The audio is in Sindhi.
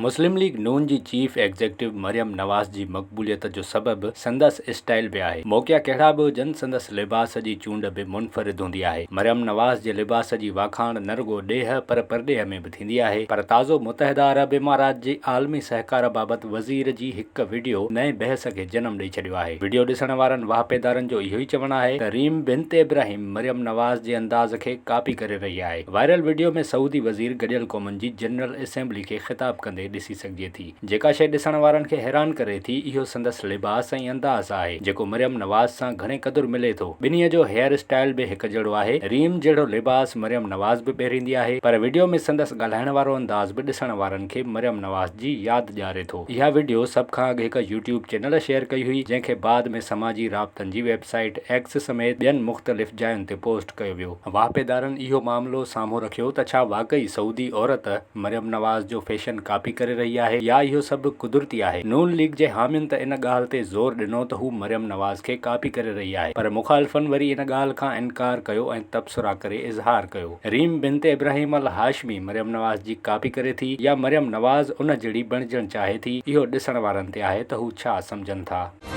مسلم ليگ نون جي چيف ايگزيڪٽو مريم نواز جي مقبوليت جو سبب سندس اسٽائيل به آهي. موقعا ڪهڙا به هجن سندس لباس جي چونڊ به منفرد هوندي آهي. مريم نواز جي لباس جي واکاڻ نه رڳو ڏيهه پر پرڏيهه ۾ به ٿيندي آهي پر تازو متحده عرب امارات جي عالمي سهڪار بابت وزير جي هڪ وڊيو نئين بحث کي جنم ڏئي ڇڏيو آهي. وڊيو ڏسڻ وارن واهپيدارن جو اهو ئي چوڻ آهي ته ريم بنت ابراهيم مريم نواز جي انداز کي ڪاپي ڪري رهي آهي. وائرل وڊيو ۾ سعودي وزير گڏيل قومن جي جنرل اسيمبلي کي خطاب ڪندي ڏسي سگهجي ٿي. جيڪا شيء ڏسڻ وارن کي حيران ڪري ٿي، اهو سندس لباس ۽ انداز آهي، جيڪو مريم نواز سان گهڻي قدر ملي ٿو. ٻنهي جو هيئر اسٽائيل به هڪ جهڙو آهي. ريم جهڙو لباس مريم نواز به پهريندي آهي، پر وڊيو ۾ سندس ڳالهائڻ وارو انداز به ڏسڻ وارن کي مريم نواز جي ياد ڏياري ٿو. اها وڊيو سڀ کان اڳ هڪ يوٽيوب چينل شيئر ڪئي هئي، جنهن کي بعد ۾ سماجي رابطن جي ويب سائيٽ ايڪس سميت ٻين مختلف جاين تي پوسٽ ڪيو ويو. واهپيدارن اهو معاملو سامهون رکيو ته ڇا واقعي سعودي عورت مريم نواز جو فيشن ڪاپي ڪري رهي آهي يا اهو سڀ قدرتي آهي؟ نون ليگ جي حامين ته ان ڳالهه تي زور ڏنو ته هو مريم نواز کي ڪاپي ڪري رهي آهي پر مخالفن وري ان ڳالهه کان انڪار ڪيو ۽ تبصرا ڪري اظهار ڪيو ريم بنت ابراهيم الهاشمي مريم نواز جي ڪاپي ڪري ٿي يا مريم نواز ان جهڙي بڻجڻ چاهي ٿي اهو ڏسڻ وارن تي آهي ته هو ڇا سمجهن ٿا.